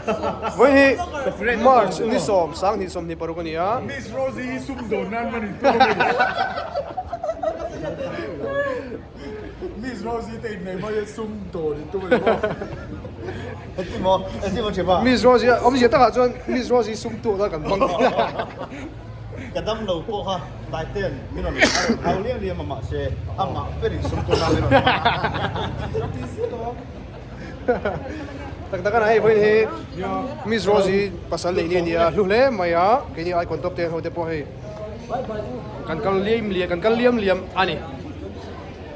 Vawiin hi March ni sawm sanghnih sawmhnih paruk a ni a. Miss Rosie hi sum dawn nan man in tum a mi. Miss Rosie te innei mai a sum dawn in tum a ni maw? Engtin maw? Engtin maw thiam a? Miss Rosie a awmzia takah chuan Miss Rosie sum tuah kha kan hmang. Ka dam lo pawh kha Taitean min rawn hau liam liam a mahse amah berin sum tuah nan min rawn hmang a. Tak tak a hei vawiin hi Miss Rosie pasal neih ni a ni a hlu hle mai a keini icon top ten ho te pawh hei kan kal liam liam kan kal liam liam a ni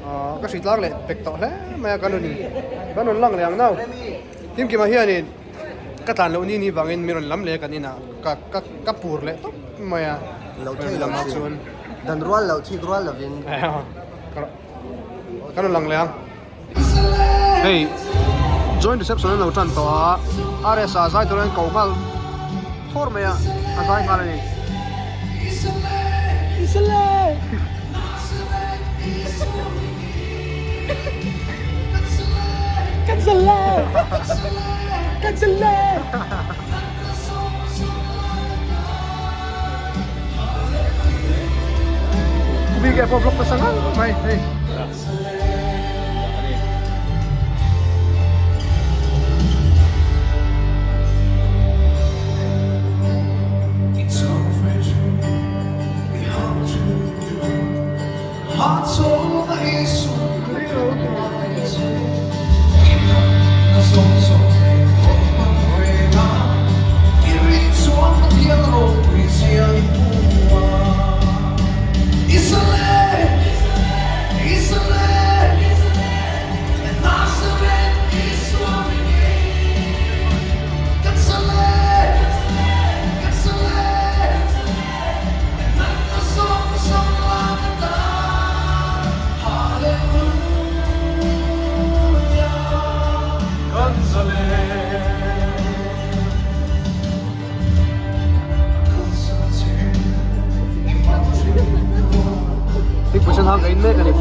ah ka hri tlang leh pek tawh hle mai a kan rawn in kan rawn lang leh ang nau Kimkima hianin ka tlan loh ni ni vangin min rawn lam leh kan inah ka ka ka pur leh tawp mai a lo thei lo chuan dan rual loh thik rual lovin kan rawn lang leh ang. Hei joint reception an lo tan tawh a RS ah zai turin an ko nghal thawr mai a a zai nghal a ni. Bike pawh vlog nasa ngang mai hei. Thingpui sen hang ka in mek a ni.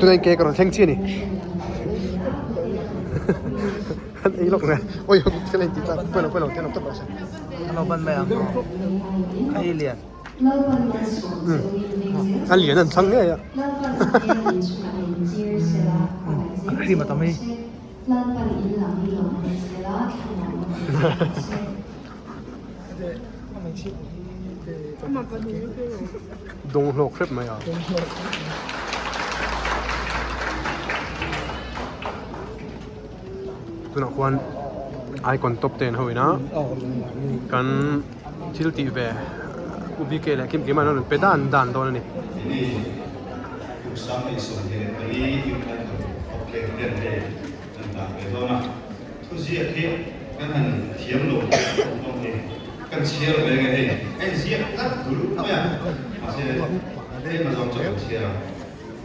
Tunin cake a rawn thleng chi a ni. An ei lawk nge. Oi thil a intih tlak pawi lo pawi lo thil a awm tawp rawh se. An lo ban mai ang a ei lian. A lian an thlang ngei a. A cream a tam hi. Dawng hlawk hrep mai a. Tunah khuan icon top ten ho ina kan thil tih ve U BK leh Kim Kima an rawn pe dan dan dawn a ni. Thuziak hi kan han thiam lo hlawm hi kan chhiar ve nge hei a inziak tlat bul mai a, mahse tlem azawng chu kan chhiar a,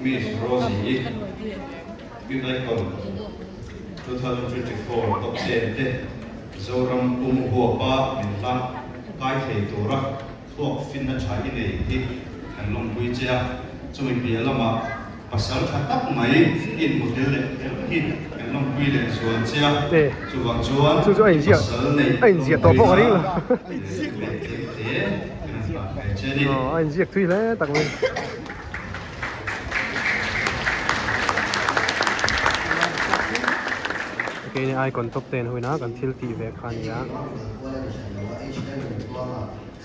Miss Rosie i Youth Icon 2024 top ten te Zoram pum huapa min hlang kai thei tura thluak finna tha i nei hi kan lawmpui che a, chumi piah lamah pasal tha tak mai in hmu tel leh tel hi kan lawmpui leh zual che a, chuvang chuan pasal neih lawmpuina leh tlem te kan han hlah ve che a ni. A inziak thui hle tak mai. Keini icon top ten huina kan thil tih ve kha a ni a.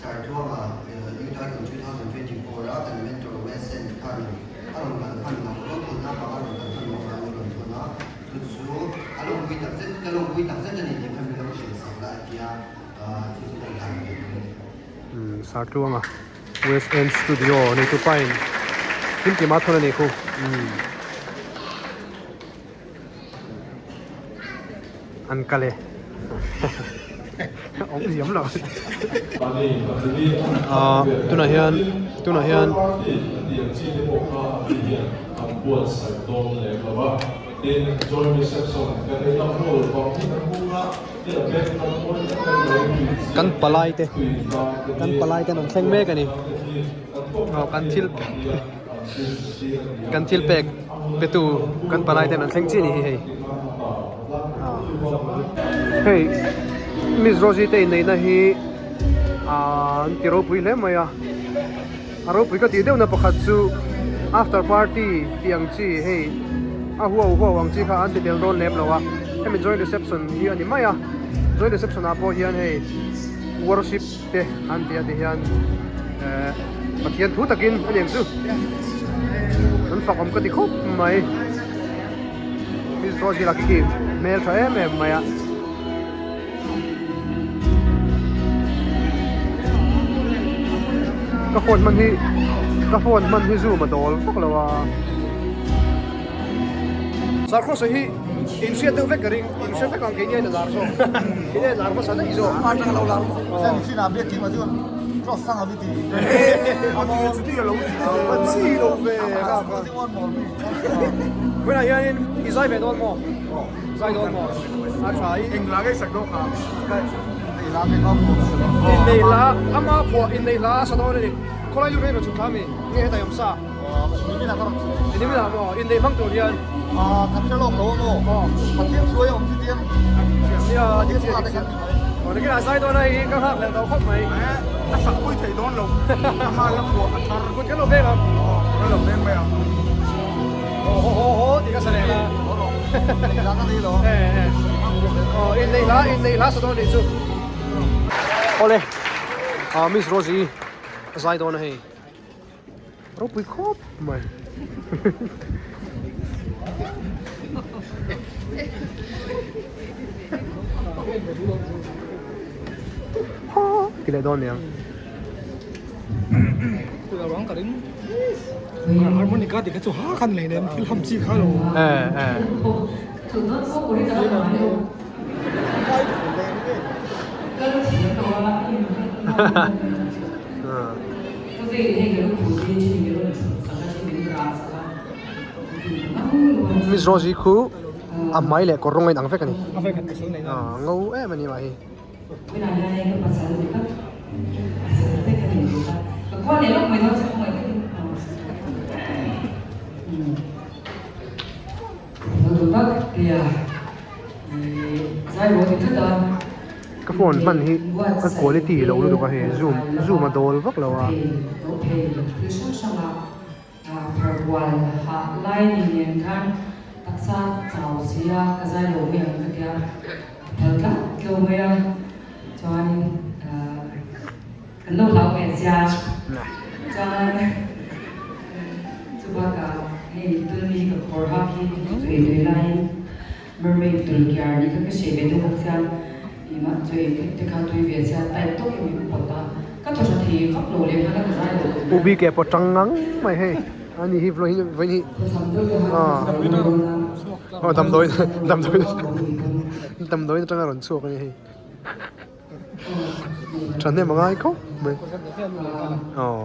Sarthuanga Youth Icon 2024 a kan mentor Wes End khan a rawn kal hman loh rawn thawn a bang a rawn kal hman loh vangin a rawn thawn a, chu chu a lawmpui tak zet ka lawmpui tak zet a ni tih kha min lo hrilh sak la a tia chu chu kan hlan ve dawn a ni. Umm Sartluanga West End Studio neitu pain Kimkima thawn a nih khu umm an kal e awm ziam lo ah tunah hian tunah hian kan palai te kan palai te an thleng mek a ni aw kan thil Kan thil pek petu kan palai ten an thleng chiah a ni hi hei. Hei Miss Rosie te inneihna hi an ti ropui hle mai a, a ropui ka tih deuhna pakhat chu after party tih ang chi hei a huau huau ang chi kha an ti tel dawn lem lo a, hemi joint reception hi a ni mai a, joint reception ah pawh hian hei worship te an ti a ti hian eh Pathian thu takin a niang chu an fak awm ka ti khawp mai Miss Rosie lah khi hmel tha em em mai a. Ka phone hman hi ka phone hman hi zoom a dawl vak lo a. Sarkhosa hi in hriat deuh vek ka ring, in hre vek ang keini aiin a lar zawk, keini aiin a lar hmasa daih zawk. A atanga lo lar hmasa ni chin ah biak kim a chuan cross sang a mi ti. A chi lo ve kha kha. Vawiinah hianin i zai ve dawn maw? Zai dawn maw? A tha i. Eng la ngei sak dawn kha? Inneih hla, ama phuah inneih hla a sa dawn a ni. Khawlai lut reng rawh chhuk thla mi? Nge hetah i awm sa? Nimina ka rawn chhuk. Nimina maw? Inneih hmang tur hian. Kan hre lawk lo a maw? Pathian hruai a awm chu tiang. Nia, dik chiah, dik chiah. Aw, nakinah zai dawn a hei ka nghak leh tawh khawp mai. A sak pui thei dawn lo. Ama la phuah a thar. Kut kan lo veng ang. Kan lo veng mai ang. Haw haw haw haw tih ka sa leh la. Inneih hla ka nei lo. Aw, inneih hla, inneih hla sa dawn nih chu. Awle. Ah Miss Rosie a zai dawn a hei. Ropui khawp mai. Ti leh dawn niang. Harmonica ti kha chu ha khan lei nen thil ham chi kha lo. Eh eh. Miss Rosie khu a hmai leh kawr rawng a inang vek a ni. A ngo em a ni mah hi. Ka phone hman hi a quality lo lutuk a hei zoom zoom a dawl vak lo a. U bike pawh tang ngang mai hei ani hi vawiin hi aw damdawi damdawi damdawi atanga rawn chhuak ani hei. Thahnem a ngai khawp mai aw.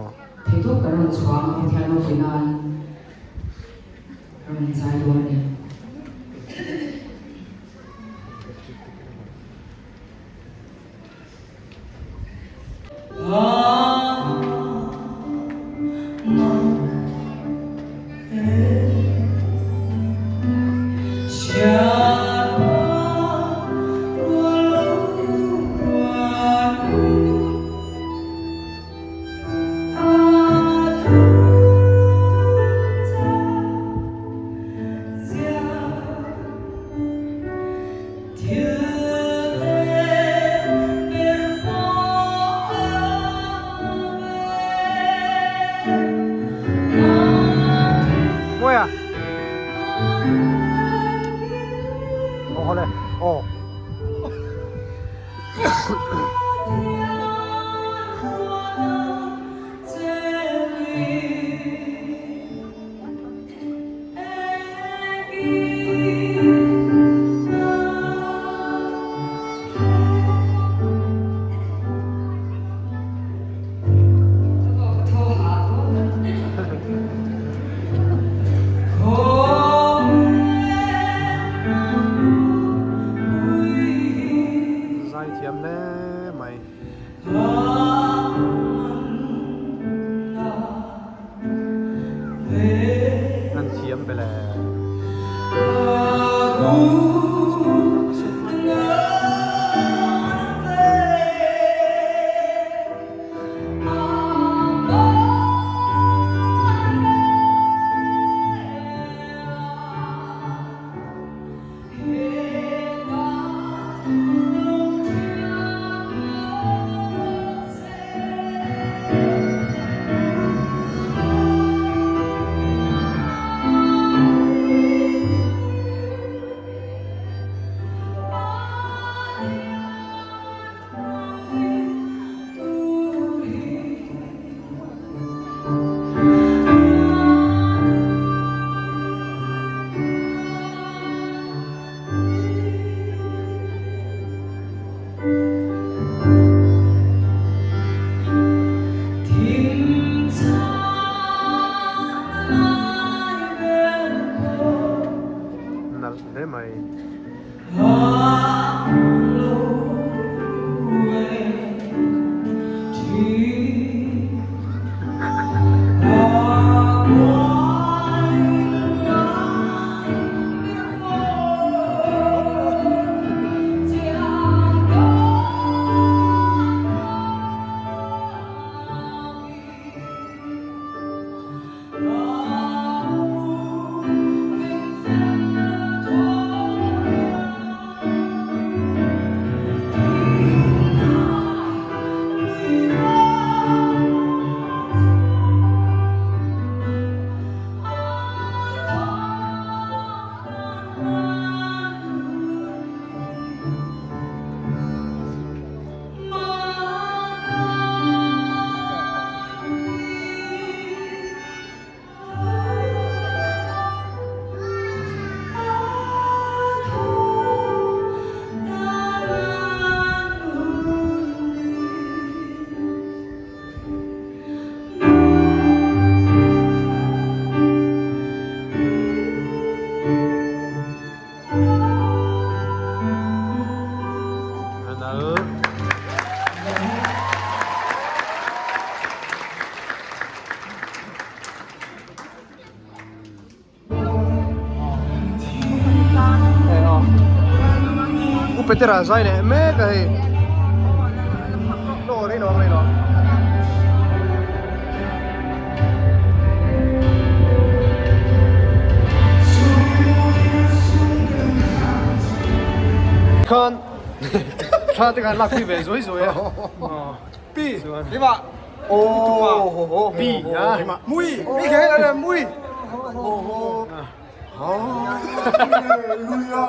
Mawi a Aw hawle aw. Zaithiam hle mai. An thiam bel e. Petera zai leh mek a hei. Aw rei lo ang rei lo ang. Khan thla te khan lak pui ve zuai zuai a. Pi Lima Oh Pi a Mui Pi khe la mui Hallelujah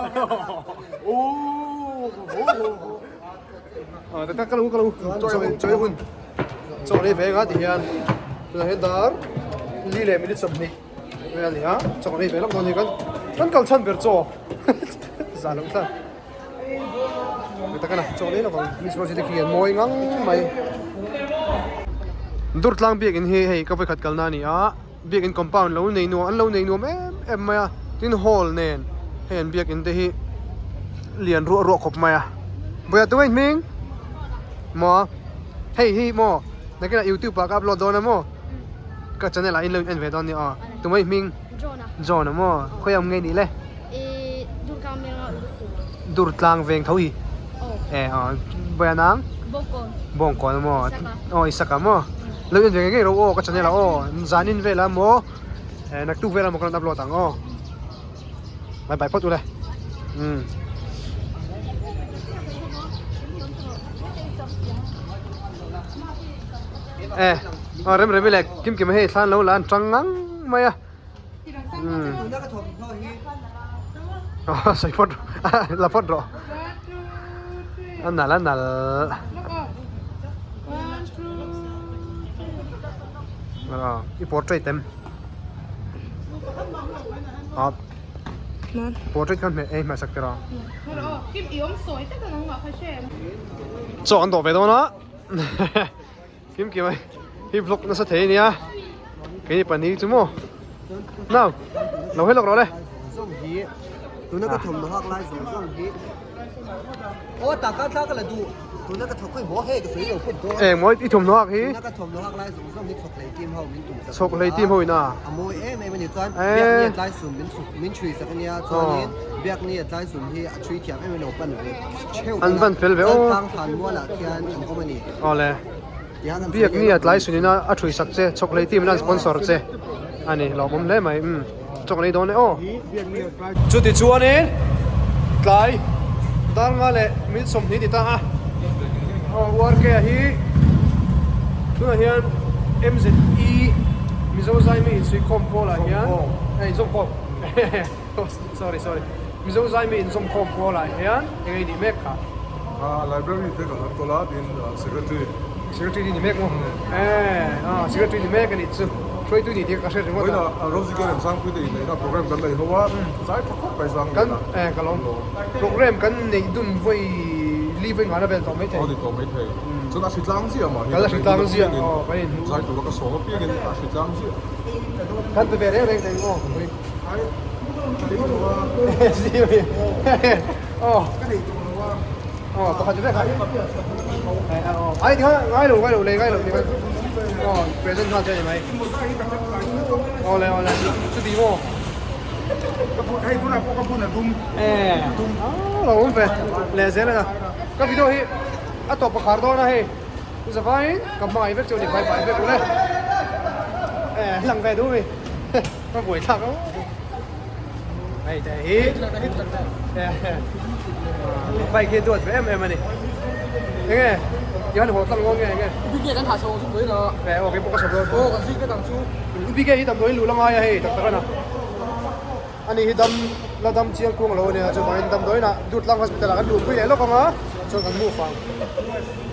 Oh Aw tak tak ka lo ka lo chaw chaw hun chaw lei ve nga ti hian tunah hian dar li leh minute 20 vel a ni a chaw lei ve lawk dawn a ni kan kan kal chhan ber chaw zah loh thlak tak a ni chaw lei lawk ang miss rose te khi an mawi ngang mai Durtlang biakin hi hei ka vawikhat kalna a ni a biakin compound lo nei nuam an lo nei nuam em em mai a tin hall nen hei an biakin te hi lian ruah ruah khawp mai a buaia tunge hming maw hei hi maw nakinah youtube ah ka upload dawn a maw ka channel ah in lo in en ve dawn nia aw tunge hming John a maw khawi awm nge nih le Durtlang veng tho hi e aw buaia nang Bawngkawn a maw aw Isaka maw lo en ve ngei ngei rawh aw ka channel ah aw zanin velah maw eh naktuk velah maw ka rawn upload ang aw bye bye phawt ule umm eh aw rem rem i leh kim kim hei thlan lo la an tang ngang mai a. Sawi phawt la phawt rawh a nal a nal i portrait em portrait khan hmeh ei hmehsak tir a chaw an dawh ve dawn a. Kim kim a hi vlog nasa thei ania keini pahnih chu maw nau lo helawk rawh le zawng hi tuna ka thawmhnaw hak lai zawng zawng hi aw taka thla ka la duh tuna ka thawk khawi maw hei ka sawi lo phawt dawn eng maw i thawmhnaw hak hi tuna ka thawmhnaw hak lai zawng zawng hi chhawk hlei team ho min tum sak chhawk hlei team ho in a a mawi em em a ni chuan biak ni a tlai sum min chhuk min chhui sak ania chuanin biak ni a tlai sum hi a chhui thiam em em lo pan ve theuh an van fel ve aw chaltlang thlan mualah khian an awm a ni. Awle, biak ni a tlai sunin a a thui sak che, chawklei team in an sponsor che a ni, lawmawm hle mai, umm chawklei dawn e aw. Chuti chuanin tlai dar nga leh minute 20 ti ta a, aw URK a hi tunah hian MZE Mizo Zaimi Insuihkhawm Pawl ah hian a inzawmkhawm sorry sorry Mizo Zaimi Inzawmkhawm Pawl ah hian eng ei nih mek kha. Library te kan han tawl a tin secretary. Secretary ni mek maw? Eh secretary ni mek a nih chu hruaitu ni tih ka hriat ringawt a. Vawiinah Rosie K Remsangpui te inneihna program kan nei ho a, zai tha khawp mai zang nen a. Eh ka lawm. Program kan neih dun vawi li vawi nghahna vel tawh maithei. Aw ni tawh maithei. Chuan a hritlang ziah mah hi. Kal a hritlang ziah aw kan inhmu. Zai tura ka sawm apiangin a hritlang ziah. Kan pe ve reng reng thei maw? Aw. Aw pakhat vek a. Ai ti kha ngai lo ngai lo lei ngai lo ti kha. Aw present nghal che ni mai. Aw le aw le chuti maw. Hei tunah pawh ka phun a dum. Eh. Ah lo awm ve. Leh zel a. Ka video hi a tawp a khar dawn a hei. Zavaiin ka hmangaih vek chu ni bai bai vek ule. Eh lang ve duh mi. Ka buai thlak ang. Hei te hi. Bike hi duat ve em em a ni. Enge i han haw tlang dawn nge enge? UPK kan thah chho chu mai la. Eh aw keipawh ka chho dawn. Aw kan zui vek ang chu. UPK hi damdawiin luh la ngai a hei tak tak a na. Ani hi dam la dam chiang kuang lo a nia chuvangin damdawiinah Durtlang Hospital ah kan luhpui leh lawk ang a chuan kan move ang.